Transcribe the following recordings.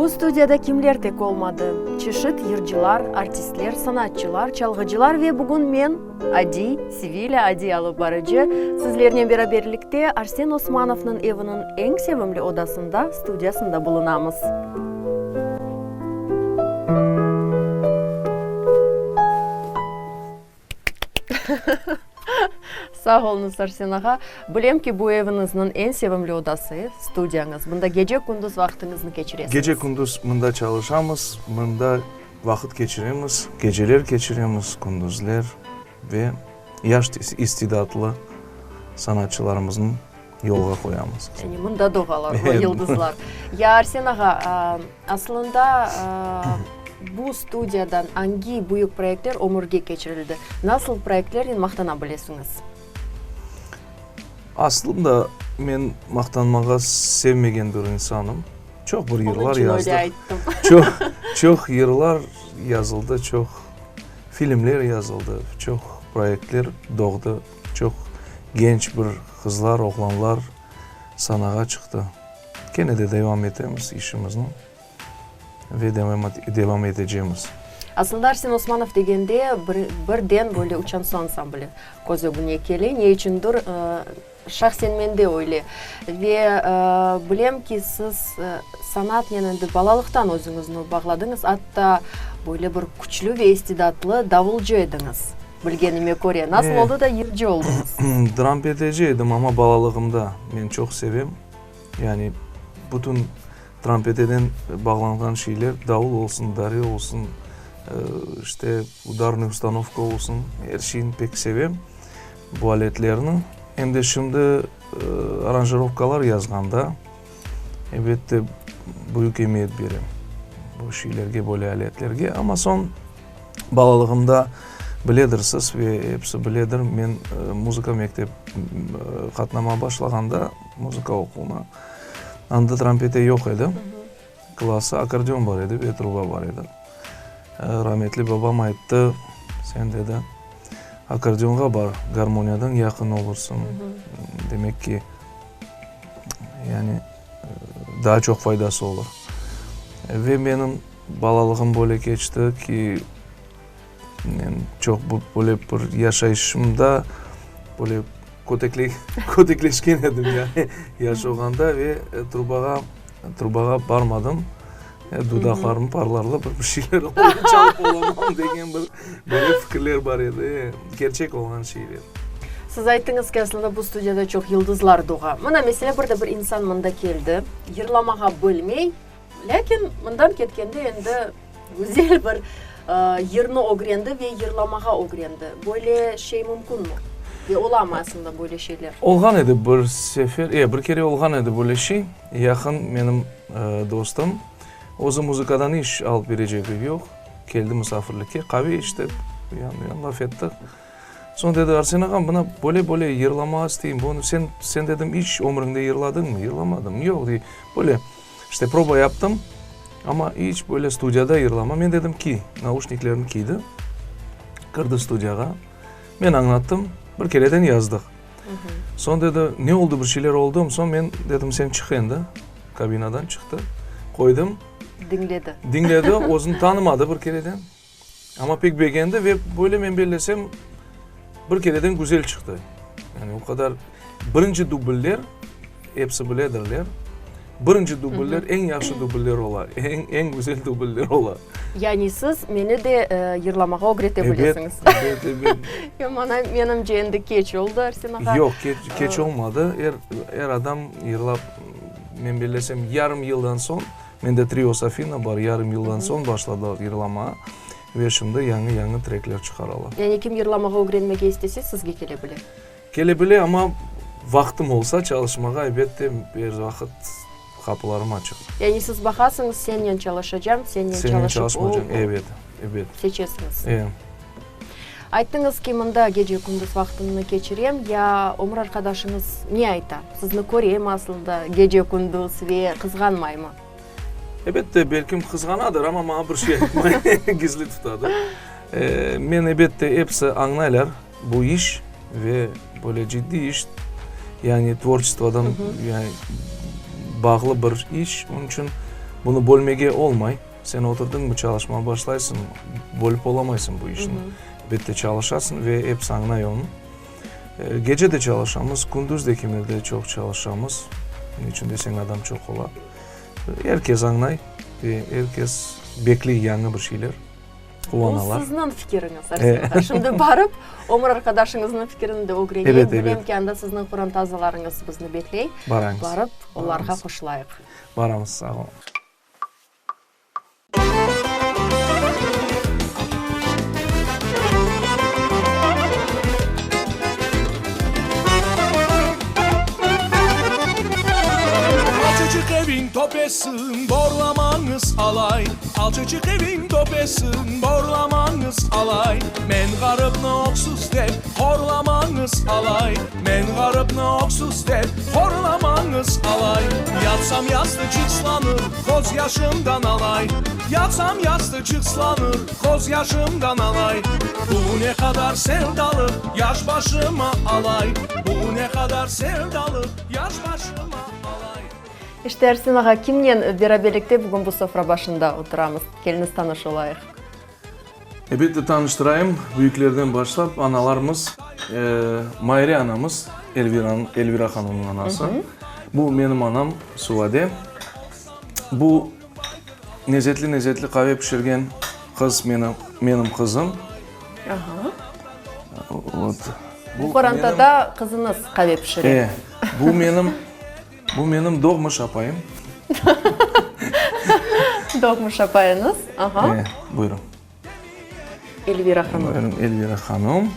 Bu studiyada kimler tek olmadı, çeşit yırcılar, artistler, sanatçılar, çalğıcılar ve bugün men, adiy, Sevilâ, adiy alıp barıcı, sizlernen beraberlikte Arsen Osmanovnıñ eviniñ eñ sevimli odasında, studiyasında bulunamız. Sağ oluñız, Arsen ağa. Bilem ki, bu eviñizniñ eñ sevimli odası, studiyañız. Mında gece-kündüz vaqtıñıznı keçiresiñiz. Gece-kündüz mında çalışamız, mında vaqıt keçiremiz, geceler keçiremiz, kündüzler ve yaş istidatlı sanatçılarımıznı yolğa qoyamız. Yani mında doğalar o yıldızlar. Ya, Arsen ağa, aslında bu studiyadan angi büyük proyektler ömürge keçirildi? Nasıl proyektlernen maqtana bilesiñiz? Aslında men maqtanmağa sevmegen bir insanım. Çoq bir yırlar yazdıq. Onıñ içün öyle ayttım. Çoq, çoq yırlar yazıldı, çoq filmler yazıldı, çoq proyektler doğdı. Çoq genç bir qızlar, oğlanlar sanağa çıqtı. Kene de devam etemiz işimizni ve devam etecemiz. Aslında Arsen Osmanov degende birden böyle Uçan su ansambli köz ögüne kele. Ne içündir, şahsen mende öyle. Ve bilem ki, siz sanatnen endi balalıqtan özüñizni bağladıñız, atta böyle bir küçlü ve istidatlı davulcı ediñiz. Bilgenime köre, nasıl oldı da yırcı oldıñız? Trampeteci edim, amma balalığımda. Men çoq sevem. Yani bütün trampeteden bağlanğan şeyler, davul olsun, dare olsun, işte, udarnıy ustanovka olsun, er şeyni pek sevem, bu aletlerni. Em de şimdi aranjirovkalar yazğanda, elbette, büyük emiyet berem bu şeylerge, böyle aletlerge. Amma soñ. Balalığımda biledirsiz ve episi biledir, men muzıka mektep qatnama başlağanda, muzıka oquvına, anda trampete yoq edi, klası, akkordeon bar edi ve truba bar edi. Rametli babam ayttı, sen, dedi, akkordeonğa bar, garmoniyadan yaqın olursıñ, demek ki, yani daa çoq faydası olur. Ve menim Balalığım böyle keçti ki, men çoq böyle bir yaşayışımda böyle kötekleşken edim, yani yaş olğanda ve trubağa, trubağa barmadım. Dudaqlarım parlarlı bir şeyler oldı, çalıp olamam degen bir böyle fikirler bar edi, kerçek olğan şeyler. Siz ayttıñız ki, aslında bu studiyada çoq yıldızlar doğa. Mına, meselâ, bir de bir insan mında keldi, yırlamağa bilmey, Lâkin mından ketkende endi güzel bir yırnı ögrendi ve yırlamağa ögrendi. Böyle şey mümkünmi? Ve olamı aslında böyle şeyler? Olğan edi bir sefer, e, bir kere olğan edi böyle şey. Yaqın menim dostum, özü muzıkadan iş alıp berecegi yoq, keldi musafirlikke, qave içtik, uyan-uyan laf ettik. Soñ dedi, Arsen ağam, mına böyle-böyle yırlamağa isteyim, bunı sen, sen dedim, iç ömrüñde yırladıñmı? Yırlamadım. Yoq, dey. Böyle, işte, proba yaptım, amma iç böyle studiyada yırlama. Men dedim, kiy. Nauşniklerini kiydi, kirdi studiyağa. Men añlattım, bir kereden yazdıq. Soñ dedi, ne oldı, bir şeyler oldumı? Soñ men dedim, sen çıq endi. Kabinadan çıqtı. Qoydım. Diñledi. Diñledi, özüni tanımadı bir kereden. Amma pek begendi ve böyle men bellesem, bir kereden güzel çıqtı. Yani o qadar birinci dubller, episi biledirler, birinci dubller eñ yahşı dubller ola, eñ, eñ güzel dubller ola. Yani siz meni de yırlamağa ögrete bilesiñiz. Ebet, ebet, ebet. Mana, menimce, endi keç oldı, Arsen ağa. Yoq, keç, keç olmadı. Er, er adam yırlap, men bellesem, yarım yıldan soñ Mende trio Safina bar, yarım yıldan soñ başladılar yırlamağa ve şimdi yañı-yañı trekler çıqaralar. Yani kim yırlamağa ögrenmege istese, sizge kele bile? Kele bile, amma vaqtım olsa çalışmağa, elbette, er vaqıt qapılarım açıq. Yani siz baqasıñız, sennen çalışacam, sennen çalışıp Sennen çalışmaycam, ebet, ebet. Seçesiñiz. E. Ayttıñız ki, mında gece-kündüz vaqtımnı keçirem, ya ömür arqadaşıñız ne ayta? Sizni köremi aslında gece-kündüz ve qızğanmaymı? Ebette, belkim qızğanadır, amma maña bir şey aytmay, gizli tutadır. Men, ebette, episi añlaylar, bu iş ve böyle ciddiy iş, yani tvorçestvodan yani bağlı bir iş, onıñ içün. Bunı bölmege olmay. Sen oturdıñmı, çalışmağa başlaysıñ, bölip olamaysıñ bu işni. Elbette çalışasıñ ve episi añlay onı. Gece de çalışamız, kündüz de kimerde çoq çalışamız. Ne içün deseñ, adam çoq ola. Er kes añlay ve er kes bekley yañı bir şeyler, quvanalar. Bu sizniñ fikiriñiz, Arsen ağa. Şimdi barıp, ömür arqadaşıñıznıñ fikirini de ögreneyik. Bilem ki, anda sizniñ qoranta azalarıñız bizni bekley. Barıp, olarğa qoşulayıq. Baramız, sağ ol. Alçaçıq eviñ töpesin borlamañız alay, Alçaçıq eviñ töpesin borlamañız alay, Men ğarıpnı öksüz dep horlamañız alay, Men ğarıpnı öksüz dep horlamañız alay. Yatsam yastıçıq slanır, köz yaşımdan alay, Yatsam yastıçıq slanır, köz yaşımdan alay. Bu ne qadar sevdalıq, yaş başıma alay, Bu ne qadar sevdalıq, yaş başıma alay. İşte, Arsen ağa, kimnen beraberlikte bugün bu sofra başında oturamız? Keliñiz tanış olayıq. Elbette tanıştırayım, büyüklerden başlap, analarımız, Mayre anamız, Elvira hanımnıñ anası, bu menim anam Suvade, bu nezetli-nezetli qave pişirgen qız menim qızım. Bu qorantada qızıñız qave pişire. E, bu menim Bu menim doğmuş apayım. Doğmuş apayıñız, aha. E, buyurın. Elvira hanım. Buyurın, Elvira hanım.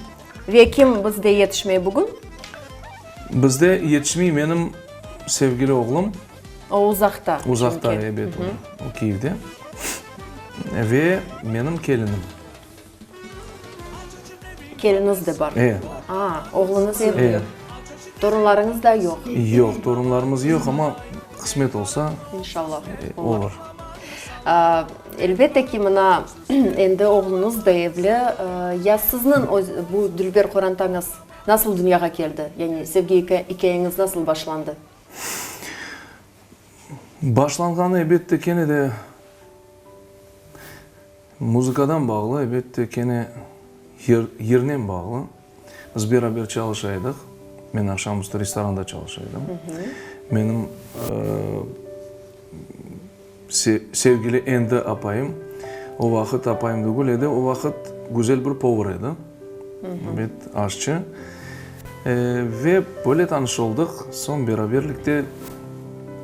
Ve kim bizde yetişmey bugün? Bizde yetişmey menim sevgili oğlum. O uzaqta. Uzaqta, ebet, o Kiyevde. Ve menim kelinim. Keliniz de bar. E. A, oğluñız evli. E. Torunlarıñız da yoq. Yoq, torunlarımız yoq, amma qısmet olsa, İnşallah, olur. Elbette ki, mına, endi oğluñız da evli. Ya sizniñ öz bu dülber qorantañız nasıl dünyağa keldi? Yani sevgi ikâyeñiz nasıl başlandı? Başlanğanı, elbette, kene de Muzıkadan bağlı, elbette, kene yır, yırnen bağlı. Biz beraber çalışa edik. Men aqşam üstü restoranda çalışa edim. Menim sevgili endi apayım, o vaqıt apayım degil edi, o vaqıt güzel bir povur edi, ebet, aşçı. Ve böyle tanış oldıq. Soñ beraberlikte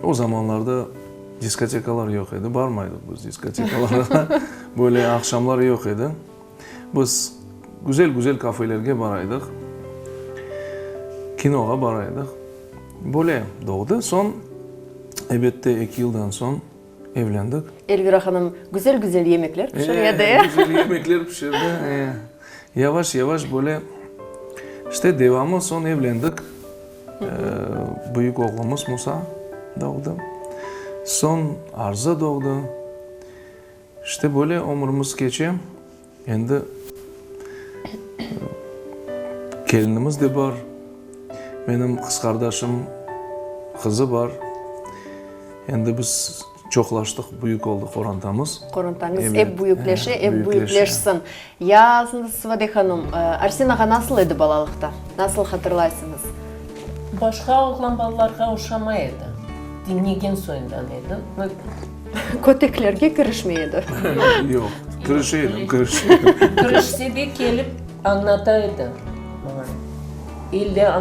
o zamanlarda Diskotekalar yoq edi, barmaydıq biz diskotekalarğa, böyle aqşamlar yoq edi. Biz güzel-güzel kafelerge baraydıq, kinoğa baraydıq. Böyle doğdı. Soñ, elbette, eki yıldan soñ evlendik. Elvira hanım güzel-güzel yemekler pişire edi. E, güzel yemekler pişirdi. E, yavaş-yavaş böyle, işte, devamı, soñ evlendik. Büyük oğlumız Musa doğdı. Soñ Arzı doğdı. İşte böyle ömrümiz keçe. Endi kelinimiz de bar. Menim qız qardaşım qızı bar. Endi biz çoqlaştıq, büyük oldı qorantamız. Qorantañız ep büyükleşe, ep büyükleşsin. Ya Sıvade hanım, Arsen ağa nasıl edi balalıqta? Nasıl hatırlaysıñız? Başqa oğlan balalarğa oşamay edi. Diñlegen soyundan edi. Köteklerge kirişmey edi. Yoq, kirişe edim, kirişe edim. Kirişse de kelip añlata edi maña. İlle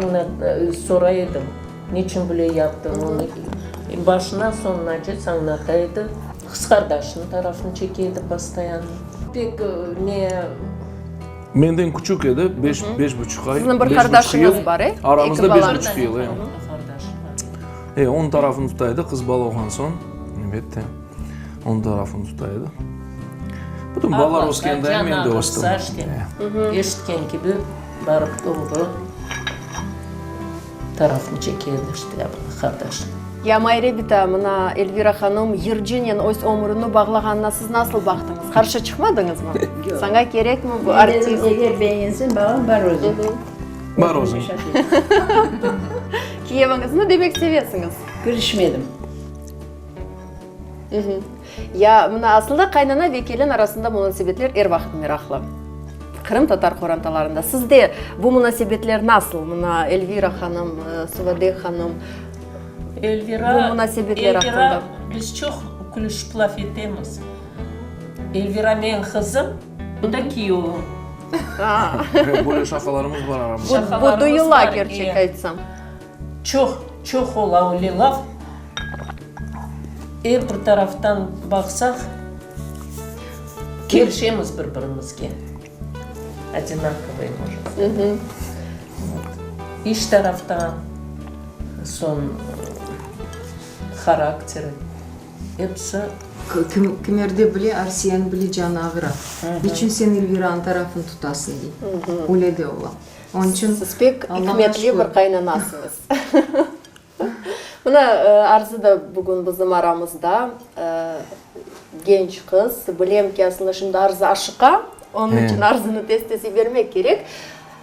soray edim. Niçün böyle yaptıñ onı? Başından soñunace añlata edi. Qız qardaşınıñ tarafını çeke edi postoyanno. Pek ne. Menden küçük edi, beş, beş buçuq ay. Siziñ bir qardaşıñız bar, e? Aramızda beş buçuq yıl, e. E, onıñ tarafını tuta edi, qız bala olğan soñ, elbette, onıñ tarafını tuta edi. Bütün balalar öskende men de östim. Eşitken kibi barıp doğru. Tarafını çeke edi işte, qardaş. Ya Mayre bita, mına Elvira hanım yırcınen öz ömrüni bağlağanına siz nasıl baqtıñız? Qarşı çıqmadıñızmı? Yoq. Saña kerekmi bu artist? Men dedim, eger begenseñ, babam, bar özüñ. Bar özüñ. Kiyeviñizni demek sevesiñiz? Kirişmedim. Ya, mına, aslında qaynana ve kelin arasında munasebetler er vaqıt meraqlı. Qırımtatar qorantalarında. Sizde bu munasebetler nasıl? Mına, Elvira hanım, Suvade hanım, Elvira, bu munasebetler Elvira, aqqında. biz çoq külüşip laf etemiz. Elvira menim qızım, bu da kiyevim. Böyle şaqalarımız bar aramızda. Bu, bu Şaqalarımız duyula, bar, kerçek e. aytsam. Çoq, çoq ola öyle laf. Er bir taraftan baqsaq, kelişemiz bir-birimizge. Odinakovıy, можно сказать. İş taraftan, soñ harakteri, episi. Kim, kimerde bile Arsiyanıñ bile canı ağıra. Niçün sen Elviranıñ tarafını tutasıñ, dey. Öyle de ola. Onıñ içün, Siz pek Allağa ikmetli şükür. bir qaynanasıñız. Mına, Arzı da bugün bizim aramızda, genç qız. Bilem ki, aslında şimdi Arzı aşıqa, onıñ içün Arzını tez-tez yibermek kerek.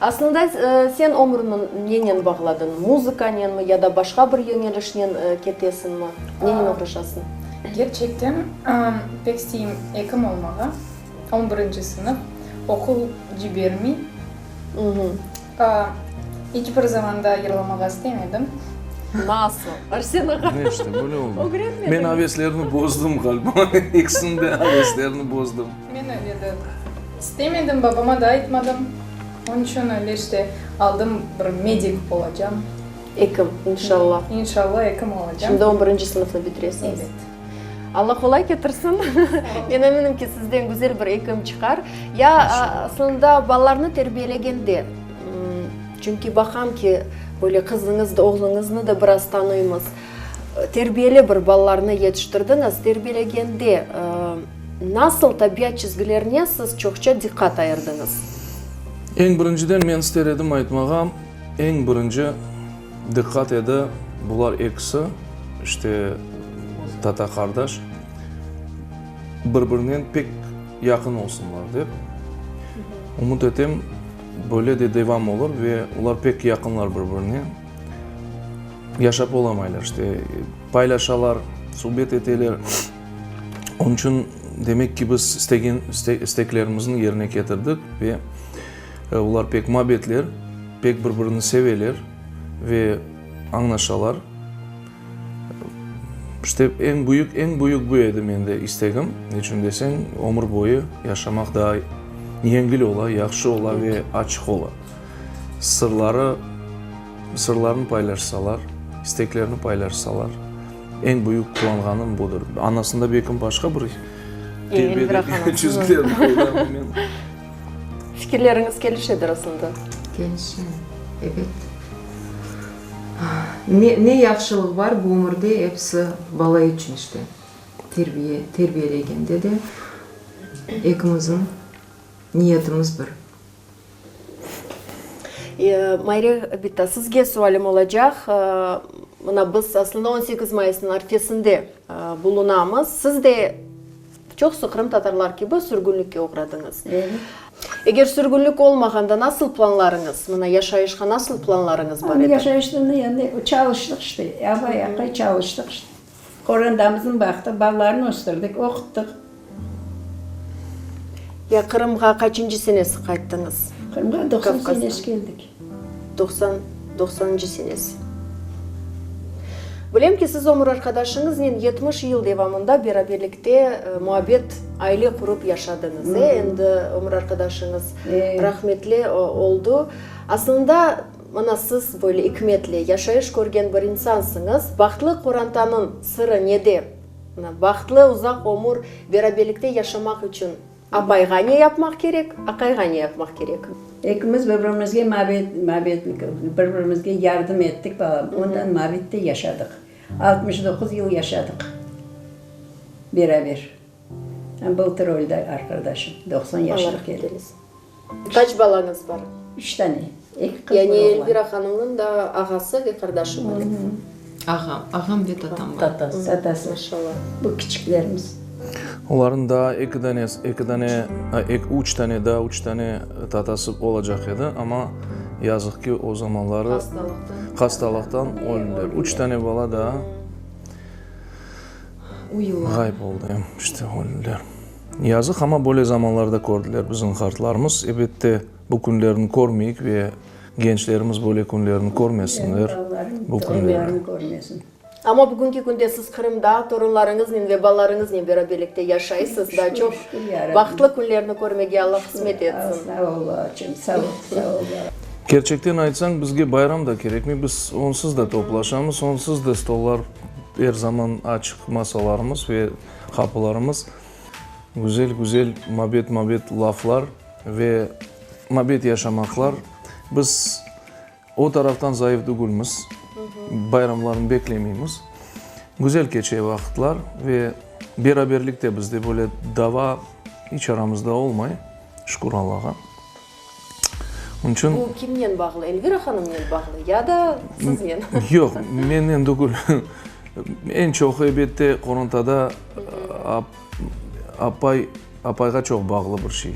Aslında sen ömrüni nenen bağladıñ? Muzıkanenmi ya da başqa bir yöñelişnen ketesiñmi? Nenen oğraşasıñ? Kerçekten, pek isteyim ekim olmağa. On birinci sınıf, oqul cibermey. İç bir zaman da yırlamağa istemedim. Nasıl? Arsen ağa? Ne işte, böyle oldı. Ögrenmediñmi? Men aveslerini bozdım ğaliba. Ekisiniñ de aveslerini bozdım. Men öyle de istemedim, babama da aytmadım. Onıñ içün öyle işte aldım bir medik olacam. Ekim, inşallah. İnşallah ekim olacam. Şimdi on birinci sınıfnı bitiresiñiz. Evet. Alla qolay ketirsin. Men eminim ki, sizden güzel bir ekim çıqar. Ya aslında balalarnı terbiyelegende, çünki baqam ki, böyle qızıñız da, oğluñıznı da biraz tanıymız, terbiyeli bir balalarnı yetiştirdiñiz. Terbiyelegende nasıl tabiat çizgilerine siz çoqça diqqat ayırdıñız? Eñ birinciden men ister edim aytmağa, eñ birinci Diqqat edi, bular ekisi, işte, tata-qardaş, bir-birinen pek yaqın olsunlar dep. Ümüt etem, böyle de devam olur ve olar pek yaqınlar bir-birine. Yaşap olamaylar, işte, paylaşalar, subet eteler. Onıñ içün, demek ki, biz istegen isteklerimizni yerine ketirdik ve olar pek mabetler. Pek bir-birini seveler ve añlaşalar. İşte, eñ büyük, eñ büyük bu edi mende istegim. Neçün deseñ, ömür boyu yaşamaq daa yengil ola, yahşı ola ve açıq ola. Sırları, sırlarını paylaşsalar, isteklerini paylaşsalar, eñ büyük quvanğanım budır. Anasında belkim başqa bir terbiyede çizgiler qoydı, amma men. Fikirleriñiz kelişedir aslında. Kelişe, ebet. Ne, ne yahşılıq bar bu ömürde, episi bala içün işte. Terbiye, terbiyelegende de ekimizniñ niyetimiz bir. Mayre bita, sizge sualim olacaq. Mına biz aslında 18 mayısnıñ arfesinde bulunamız. Siz de Çoqusı qırımtatarlar kibi sürgünlikke oğradıñız. Eger sürgünlik olmağanda nasıl planlarıñız, mına yaşayışqa nasıl planlarıñız bar edi? Yaşayışta ne, endi çalıştıq işte, aba-yaqay çalıştıq işte. Qorandamıznı baqtıq, balalarnı östürdik, oquttıq. Ya Qırımğa qaçıncı senesi qayttıñız? Qırımğa 90 senesi keldik. 90, doqsanıncı senesi. Bilem ki, siz ömür arqadaşıñıznen 70 yıl devamında beraberlikte muabbet, aile qurıp yaşadıñız, e? Endi ömür arqadaşıñız rahmetli oldı. Aslında, mına siz böyle ikmetli, yaşayış körgen bir insansıñız. Bahtlı qorantanıñ sırı nede? Mına, bahtlı uzaq ömür beraberlikte yaşamaq içün Apayğa ne yapmaq kerek, aqayğa ne yapmaq kerek? Ekimiz bir-birimizge mabet, mabetlik, bir-birimizge yardım ettik, balam, ondan mabette yaşadıq. 69 yıl yaşadıq beraber. Bıltır öldi arqadaşım, 90 yaşına keldi. Qaç balañız bar? Üç tane, eki qız, bir Yani oğlan. Elvira hanımnıñ da ağası ve qardaşı bar. Ağam, ağam ve tatam bar. Tatası. Tatası. Maşallah. Bu kiçiklerimiz. Olarnıñ daa eki dane, eki dane, eki, üç tane, daa üç tane tatası olacaq edi, amma yazıq ki, o zamanları Hastalıqtan. hastalıqtan öldiler. Üç tane bala daa. O yıllar. Ğayıp oldı, işte, öldüler. Yazıq, amma böyle zamanlarda kördiler bizim qartlarımız. Ebette, bu künlerni körmeyik ve gençlerimiz böyle künlerni körmesinler. Bu künlerni. Amma bugünki künde siz Qırımda torunlarıñıznen ve balalarıñıznen beraberlikte yaşaysız. Daa çoq bahtlı künlerni körmege Alla qısmet etsin. Kerçekten aytsañ, bizge bayram da kerekmey, biz onsız da toplaşamız, onsız da stollar er zaman açıq, masalarımız ve qapılarımız. Güzel-güzel mabet-mabet laflar ve mabet yaşamaqlar. Biz o taraftan zayıf tügülmiz, bayramlarnı beklemeymiz. Güzel keçe vaqıtlar ve beraberlik de bizde böyle dava iç aramızda olmay, şükür Allağa. Onıñ içün. Bu kimnen bağlı, Elvira hanımnen bağlı ya da siznen? Yoq, mennen tügül. Eñ çoqu, elbette, qorantada apay, apayğa çoq bağlı bir şey.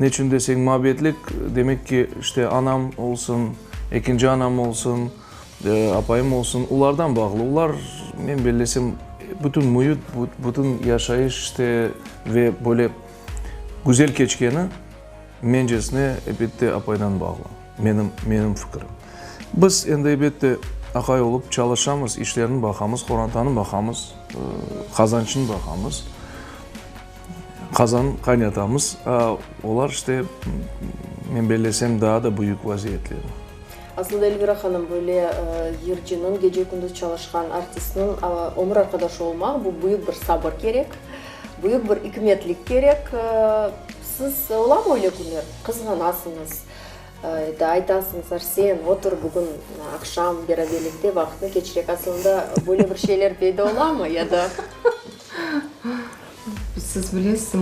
Neçün deseñ, muabbetlik, demek ki, işte, anam olsun, ekinci anam olsun, apayım olsun, olardan bağlı. Olar, men bellesem, bütün müit, bütün yaşayış, işte, ve böyle güzel keçkeni, mencesine, elbette, apaydan bağlı. Menim, menim fikirim. Biz endi, elbette, aqay olıp çalışamız, işlerni baqamız, qorantanı baqamız, qazançnı baqamız, qazan qaynatamız. A olar, işte, men bellesem, daa da büyük vaziyetleri. Aslında, Elvira hanım, böyle yırcınıñ, gece-kündüz çalışqan artistniñ ömür arqadaşı olmaq, bu büyük bir sabır kerek, büyük bir ikmetlik kerek. Siz, olamı öyle künler, qızğanasıñız, Da aytasıñız, Arsen, otur bugün aqşam beraberlikte vaqıtnı keçirek. Asılında böyle bir şeyler peyda olamı ya da? Siz bilesiz,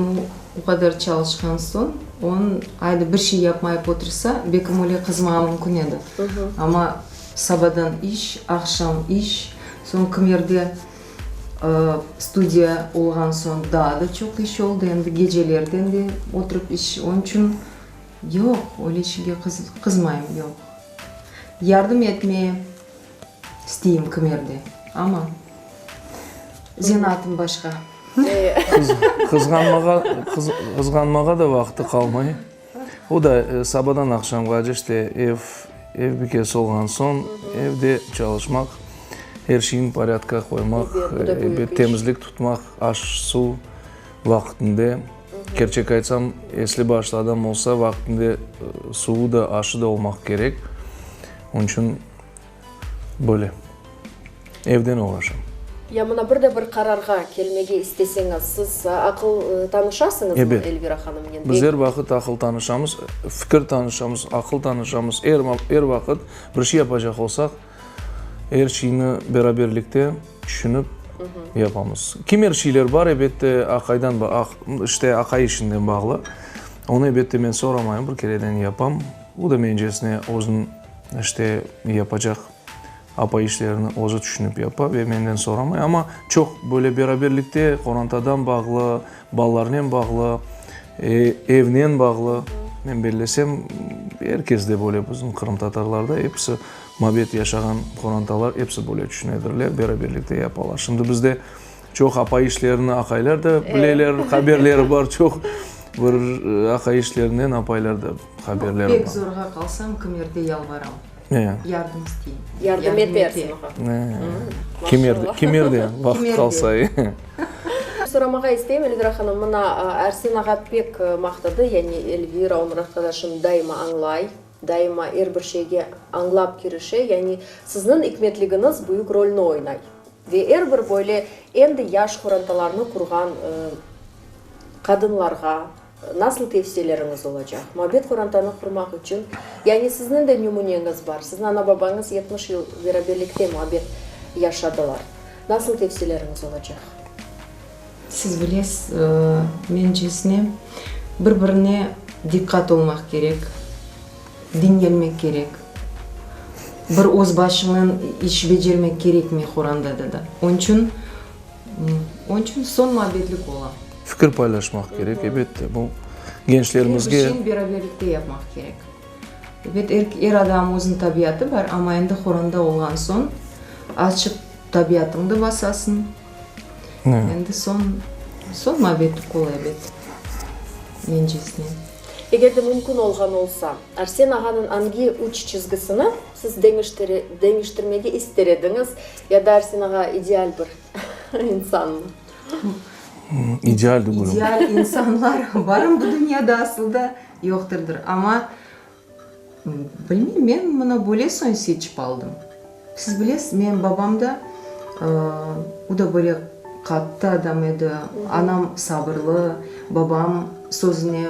o qadar çalışqan soñ, onıñ ayda bir şey yapmayıp otursa, belkim öyle qızmağa mümkün edi. Amma sabadan iş, aqşam iş, soñ kimerde studiya olğan soñ daa da çoq iş oldı, endi gecelerden de oturıp iş, onıñ içün Yoq, öyle şeyge qızmayım, yoq. Yardım etmeye isteyim kimerde, amma zenaatım başqa. Qızğanmağa, qızğanmağa da vaqtı qalmay. O da sabadan aqşamğace işte ev, ev bikesi olğan soñ, evde çalışmaq, er şeyni porâdka qoymaq, temizlik tutmaq, aş-suv vaqtında. Kerçek aytsam, esli-başlı adam olsa, vaqtında suvu da, aşı da olmaq kerek. Onıñ içün böyle. Evden oğraşam. Ya mına bir de bir qararğa kelmege isteseñiz, siz aqıl tanışasıñızmı Ebet. Elvira hanımnen? Biz er vaqıt aqıl tanışamız, fikir tanışamız, aqıl tanışamız. Er, er vaqıt bir şey yapacaq olsaq, Er şeyni beraberlikte tüşünip yapamız. Kimer şeyler bar, ebette, aqaydan, işte, aqay işinden bağlı. Onı, ebette, men soramayım, bir kereden yapam. O da mencesine özüniñ, işte, yapacaq apay işlerini özü tüşünip yapa ve menden soramay. Amma çoq böyle beraberlikte, qorantadan bağlı, balalarnen bağlı, evnen bağlı, men bellesem, er kesde böyle, bizim qırımtatarlarda episi Mabet yaşağan qorantalar episi böyle tüşünedirler, beraberlikte yapalar. Şimdi bizde çoq apay işlerini aqaylar da bileler, haberleri bar çoq. Bir aqay işlerinden apaylar da haberleri bar. Pek zorğa qalsam, kimerde yalvaram, yardım isteyim. Yardım etersiñ oğa. Kimerde, kimerde vaqıt qalsa. Soramağa isteyim, Elvira hanım, mına Arsen ağa pek maqtadı, yani Elvira ömür arqadaşım daima añlay, Daima er bir şeyge añlap kirişe, yani sizniñ ikmetligiñiz büyük rolni oynay. Ve er bir böyle endi yaş qorantalarnı qurğan qadınlarğa nasıl tevsiyeleriñiz olacaq? Muabbet qorantanı qurmaq içün, yani sizniñ de nümüneñiz bar, siziñ ana-babañız 70 yıl beraberlikte muabbet yaşadılar. Nasıl tevsiyeleriñiz olacaq? Siz bilesiz, mencesine, bir-birine diqqat olmaq kerek, diñlenmek kerek. Bir öz başıñnen iş becermek kerekmey qorandada da. Onıñ içün, onıñ içün soñ muabbetlik ola. Fikir paylaşmaq kerek, ebette, bu gençlerimizge. Er bir şeyni beraberlikte yapmaq kerek. Ebet, er, er adam özüniñ tabiatı bar, amma endi qoranda olğan soñ, azçıq tabiatıñnı da basasıñ. Endi soñ, soñ muabbet qolay ebet, mencesine. Eger de mümkün olğan olsa, Arsen ağanıñ angi üç çizgisini siz deñiştirmege ister ediñiz ya da Arsen ağa ideal bir insanmı? İdeal degil. İdeal insanlar barmı bu dünyada asılda? Yoqtırdır. Amma, bilmeyim, men mına böyle soñ seçip aldım. Siz bilesiz, menim babam da, o da böyle qattı adam edi, anam sabırlı, babam sözüne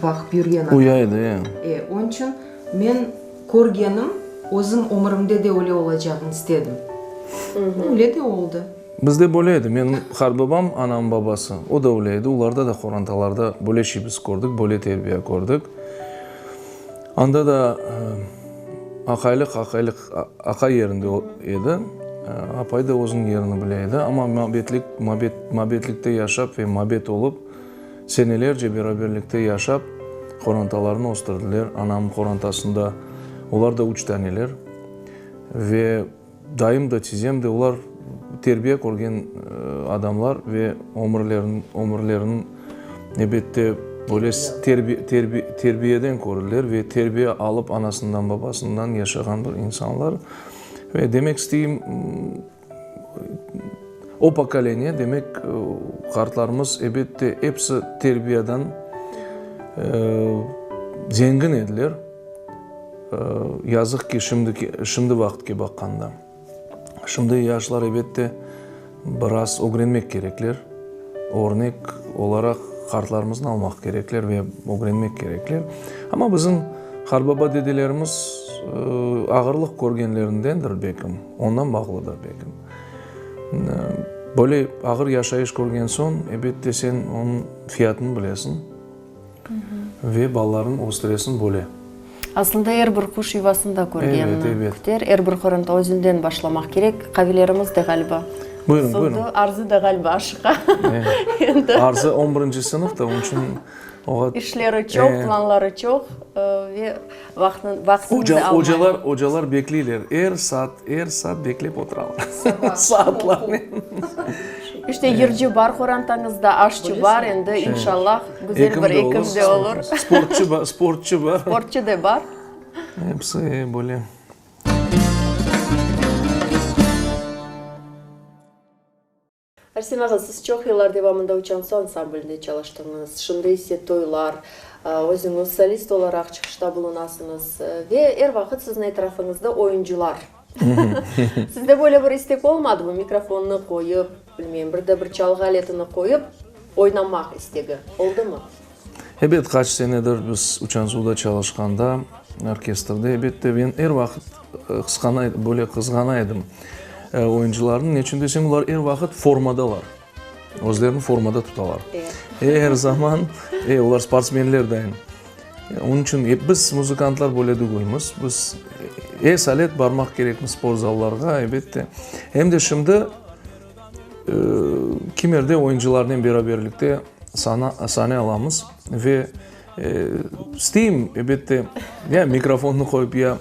baqıp yürgen adam. Uya edi, e. E, onıñ içün men körgenim, özüm ömürimde de öyle olacağını istedim. Öyle de oldı. Bizde böyle edi. Menim qartbabam, anamnıñ babası, o da öyle edi. Olarda da qorantalarda böyle şey biz kördik, böyle terbiye kördik. Anda da aqaylıq, aqaylıq, aqay yerinde edi, apay da özüniñ yerini bile edi. Amma mabetlik, mabet, mabetlikte yaşap ve mabet olıp, senelerce beraberlikte yaşap, qorantalarını östürdiler. Anamnıñ qorantasında olar da üç taneler ve Dayım da, tizem de, olar terbiye körgen adamlar ve ömürlerin, ömürlerin, ebette, böyle terbiyeden kördiler ve terbiye alıp anasından, babasından yaşağan bir insanlar. Ve demek isteyim, o pokoleniye, demek, qartlarımız, ebette, episi terbiyadan zengin ediler. Yazıq ki, şimdiki, şimdi vaqıtke baqqanda. Şimdi yaşlar, ebette, biraz ögrenmek kerekler. Örnek olaraq qartlarımıznı almaq kerekler ve ögrenmek kerekler. Amma bizim qarbaba-dedelerimiz ağırlıq körgenlerindendir, belkim, ondan bağlıdır, belkim. Böyle ağır yaşayış körgen soñ, ebette, sen onıñ fiyatını bilesiñ. Ve balalarnı östüresin böyle. Aslında er bir quş yuvasında körgenini küter. Er bir qoranta özünden başlamaq kerek. Qavelerimiz de ğaliba Buyurın, buyurın. Suvdı. Arzı da ğaliba aşıqa. Endi. Arzı on birinci sınıfta, onıñ içün oğa. İşleri çoq, planları çoq ve vaqtını da almay. Ocalar, ocalar bekleyler. Er saat, er saat beklep oturalar. Saatlarnen. İşte yırcı bar qorantañızda, aşçı bar, endi inşallah güzel bir ekim de olur. Sportçı bar, sportçı bar. Sportçı da bar. Episi böyle. Arsen ağa, siz çoq yıllar devamında Uçansu ansamblinde çalıştıñız, şimdi ise toylar, özüñiz solist olaraq çıqışta bulunasıñız ve er vaqıt siziñ etrafıñızda oyuncılar. Sizde böyle bir istek olmadımı, mikrofonnı qoyıp, bilmeyim, bir de bir çalğı aletini qoyıp, oynamaq istegi oldumı? Ebet, qaç senedir biz Uçansuda çalışqanda, orkestrde, ebette, men er vaqıt qısqana, böyle qızğana edim oyuncılarnı. Neçün deseñ, olar er vaqıt formadalar, özlerini formada tutalar. Er zaman, e, olar sportsmenler dayın. Onıñ içün biz, muzıkantlar, böyle degilmiz. Biz es alet barmaq kerekmiz sport zallarğa, ebette. Em de şimdi kimerde oyuncılarnen beraberlikte sane alamız ve isteyim, ebette, ya mikrofonnı qoyıp, ya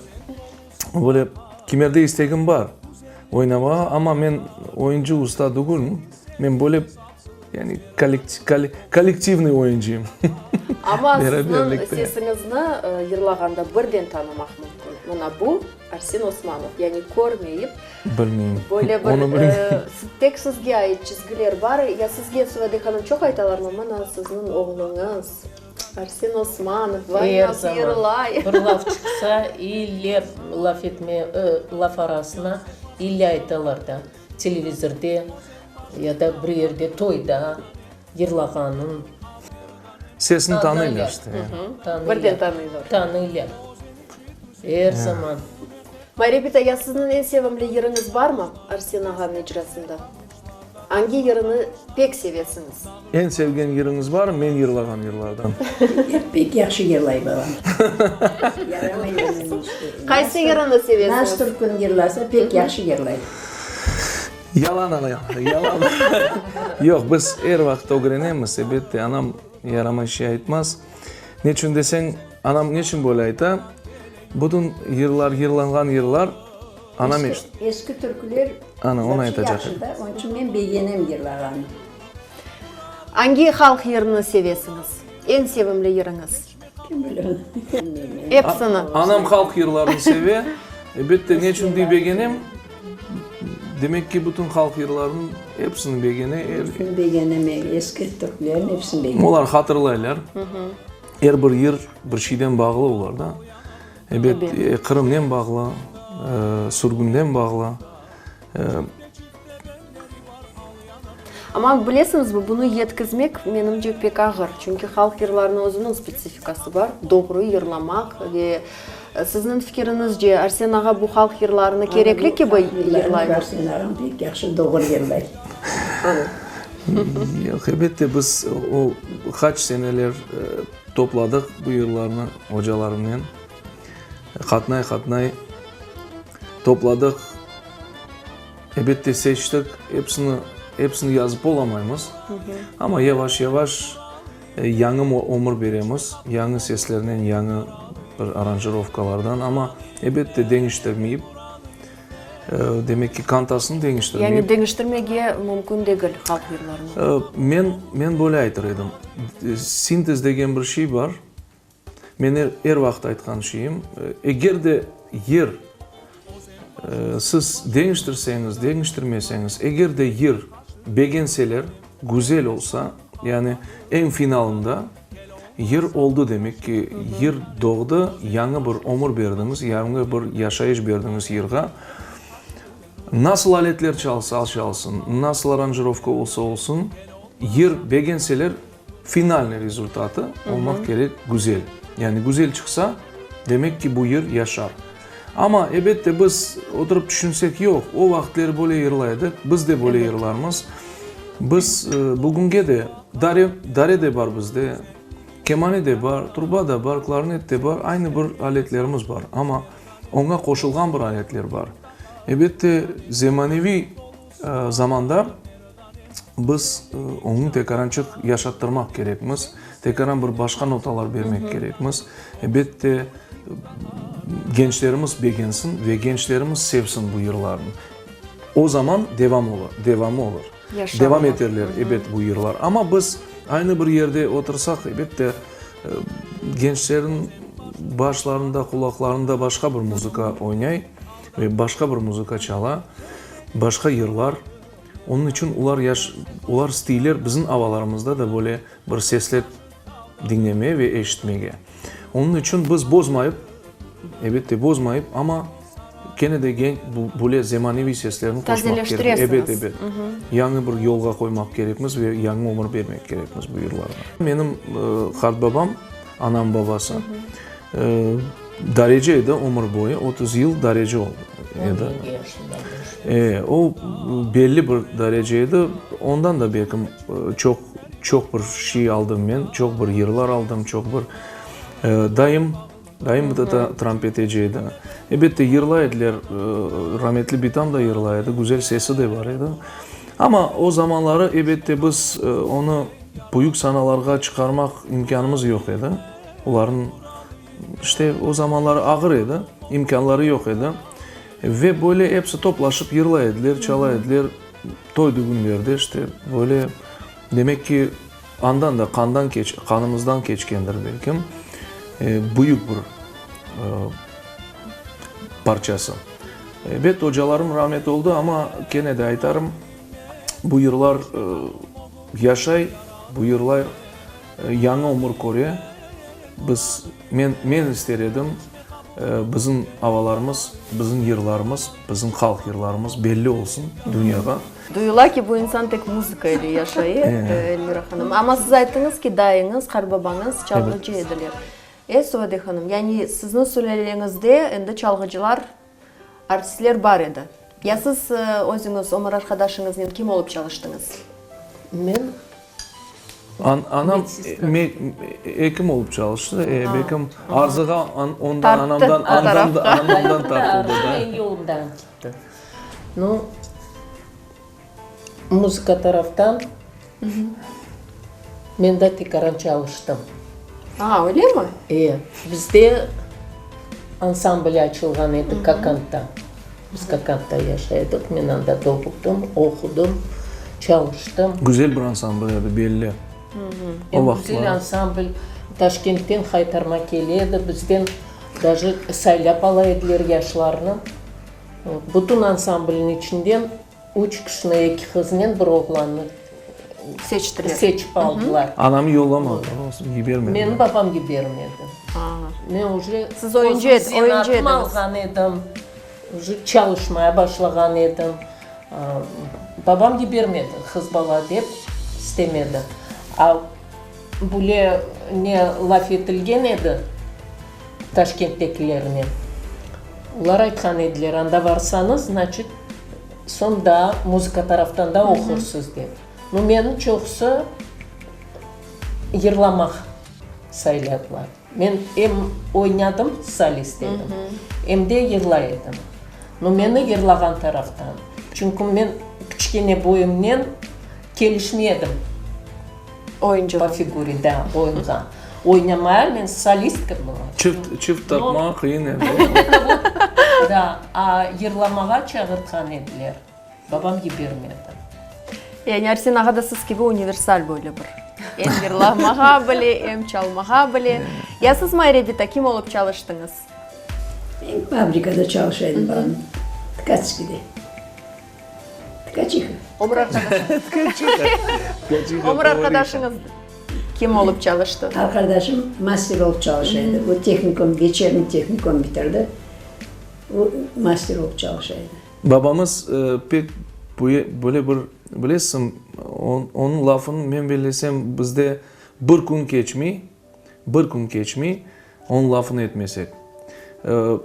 böyle kimerde istegim bar oynamağa, amma men oyuncı usta degilm, men böyle Yani kollektivnıy oyuncıyım. Amma sizniñ sesiñizni yırlağanda birden tanımaq mümkün. Mına bu Arsen Osmanov. Yani körmeyip, Bilmeyim. Böyle bir tek sizge ait çizgiler bar. Ya sizge, Suvade hanım, çoq aytalarmı, mına sizniñ oğluñız Arsen Osmanov, vay nasıl yırlay. Er zaman. Bir laf çıqsa, ille laf etme, laf arasına ille aytalar da. Televizorde ya da bir yerde toyda yırlağanın. Sesini tanıylar işte. Birden tanıylar. Tanıylar. Er zaman. Mayre bita, ya sizniñ eñ sevimli yırıñız barmı Arsen ağanıñ icrasında? Angi yırını pek sevesiñiz? Eñ sevgen yırıñız barmı men yırlağan yırlardan? Pek yahşı yırlay babam. Qaysı yırını sevesiñiz? Naş türkün yırlasa pek yahşı yırlay. Yalan, ana, yalan. Yoq, biz er vaqıt ögrenemiz, elbette, anam yaramay şey aytmaz. Neçün deseñ, anam neçün böyle ayta? Bütün yırlar, yırlanğan yırlar. Anam eşit. Eski türküler Ana, onı aytacaq yahşı da, onıñ içün men begenem yırlağanı. Angi halq yırını sevesiñiz? Eñ sevimli yırıñız? Kim bile onı? Epsini. Anam halq yırlarını seve. Elbette, ne içün dey begenem? Demek ki, bütün halq yırlarınıñ episini begene. Episini begenem, eski türkülerniñ episini begenem. Olar hatırlaylar. Er bir yır bir şeyden bağlı olar da. Ebet, Qırımnen bağlı, sürgünden bağlı. Amma bilesiñizmi, bunı yetkizmek, menimce, pek ağır. Çünki halq yırlarınıñ özüniñ spetsifikası bar, doğru yırlamaq ve siziñ fikiriñizce, Arsen ağa bu halq yırlarını kerekli kibi yırlaymı? Arsen ağam pek yahşı doğru yırlay. Yoq, elbette, biz o qaç seneler Topladıq bu yırlarnı ocalarımnen, qatnay-qatnay topladıq, ebette seçtik, episini, episini yazıp olamaymız, amma yavaş-yavaş yañı ömür beremiz, yañı seslernen, yañı bir aranjirovkalardan, amma ebette deñiştirmeyip. Demek ki, kantasını deñiştirmeyip. Yani deñiştirmege mümkün degil halq yırlarını. Men, men böyle aytır edim. Sintez degen bir şey bar. Men er, er vaqıt aytqan şeyim, eger de yır siz deñiştirseñiz, deñiştirmeseñiz, eger de yır begenseler, güzel olsa, yani eñ finalında Yır oldı demek ki, yır doğdı, yañı bir ömür berdiñiz, yañı bir yaşayış berdiñiz yırğa. Nasıl aletler çalsa çalsın, nasıl aranjirovka olsa olsun, yır begenseler, finalnıy rezultatı olmaq kerek güzel. Yani güzel çıqsa, demek ki, bu yır yaşar. Amma, ebette, biz oturıp tüşünsek, yoq, o vaqıtleri böyle yırlay edik, biz de böyle yırlarmız. Biz bugünge de, dare, dare de bar bizde, kemane de bar, truba da bar, klarnet de bar, aynı bir aletlerimiz bar, amma oña qoşulğan bir aletler bar. Ebette, zemaneviy zamanda biz oñı tekarançıq yaşattırmaq kerekmiz, tekaran bir başqa notalar bermek kerekmiz. Ebette, gençlerimiz begensin ve gençlerimiz sevsin bu yırlarnı. O zaman devam olur, devamı olur. Devam eterler, ebet, bu yırlar. Amma biz aynı bir yerde otursaq, ebette, gençlerniñ başlarında, qulaqlarında başqa bir muzıka oynay ve başqa bir muzıka çala, başqa yırlar. Onıñ içün olar yaş, olar isteyler bizim avalarımızda da böyle bir sesler diñlemeye ve eşitmege. Onıñ içün biz bozmayıp, elbette bozmayıp, amma kene de gen, böyle zemaneviy seslerni qoşmaq kerek. Ebet, ebet. Yañı bir yolğa qoymaq kerekmiz ve yañı ömür bermek kerekmiz bu yırlarğa. Menim qartbabam, anam babası, dareci edi ömür boyu, 30 yıl dareci oldı, edi. E, o belli bir darece edi, ondan da belkim çoq Çoq bir şey aldım men, çoq bir yırlar aldım, çoq bir Dayım, dayım da trampeteci edi. Elbette, yırlay ediler, rametli bitam da yırlay edi, güzel sesi de bar edi. Amma o zamanları, elbette, biz onı büyük sanalarğa çıqarmaq imkânımız yoq edi. Olarnıñ, işte, o zamanları ağır edi, imkânları yoq edi. Ve böyle episi toplaşıp yırlay ediler, çala ediler. Toy-dügünlerde işte böyle, demek ki, andan da qandan keç, qanımızdan keçkendir belkim, büyük bir parçası. Ebet, ocalarım rahmet oldı, amma kene de aytarım, bu yırlar yaşay, bu yırlar yañı ömür köre. Biz, men, men ister edim, bizim avalarımız, bizim yırlarımız, bizim halq yırlarımız belli olsun dünyağa. Duyula ki, bu insan tek muzıka ile yaşay, Elmira hanım. Amma siz ayttıñız ki, dayıñız, qartbabañız çalğıcı ediler. E, Suade hanım, yani siziñ sülâleñizde endi çalğıcılar, artistler bar edi. Ya siz özüñiz ömür arqadaşıñıznen kim olıp çalıştıñız? Men Anam ekim olıp çalıştı, belkim arzığa ondan, anamdan, anamdan tartıldı da. Menim yolumdan gitti. Nu, muzıka taraftan men de tekaran çalıştım. A, öylemi? E, bizde ansambl açılğan edi Kakantta. Biz Kokantta yaşay edik. Men anda doğuldım, oqudım, çalıştım. Güzel bir ansambl edi, belli. O Em güzel ansambl. Taşkentten Haytarma kele edi, bizden daje saylap ala ediler yaşlarnı. Bütün ansamblniñ içinden üç kişini, eki qıznen bir oğlannı Seçtiler. seçip aldılar. Anamı yollamadılar, olsun, yibermediler. Meni babam yibermedi. Men uje Siz oyuncı ed, özüm oyuncı zenaatımı ediñiz. alğan edim, uje çalışmaya başlağan edim. Babam yibermedi, qız bala dep istemedi. A böyle ne laf etilgen edi Taşkenttekilernen, olar aytqan ediler, anda varsañız, znaçit, soñ daa muzıka taraftan da oqursız dep. No, meni çoqusı yırlamaq sayladılar. Men em oynadım, solist edim, em de yırlay edim. No, meni yırlağan taraftan, çünki men kiçkene boyumnen kelişmey edim. Oyuncığa. Po figure, da, oyunğa. Oynamaya men solistka bolam. Çift, çift tapmağa qıyın edi. Da, a yırlamağa çağırtqan ediler. Babam yibermedi. Yani Arsen ağa da siz kibi universal böyle bir. Em yırlamağa bile, em çalmağa bile. Ya siz, Mayre bita, kim olıp çalıştıñız? Men fabrikada çalışa edim, balam, Tkatskiyde. Tkaçiha. Ömür arqadaşıñız. Ömür arqadaşıñız kim olıp çalıştı? Arqadaşım master olıp çalışa edi. O tehnikum, veçerniy tehnikum bitirdi. O master olıp çalışa edi. Babamız pek böyle bir, bilesiñ, onıñ lafını men bellesem, bizde bir kün keçmey, bir kün keçmey, onıñ lafını etmesek.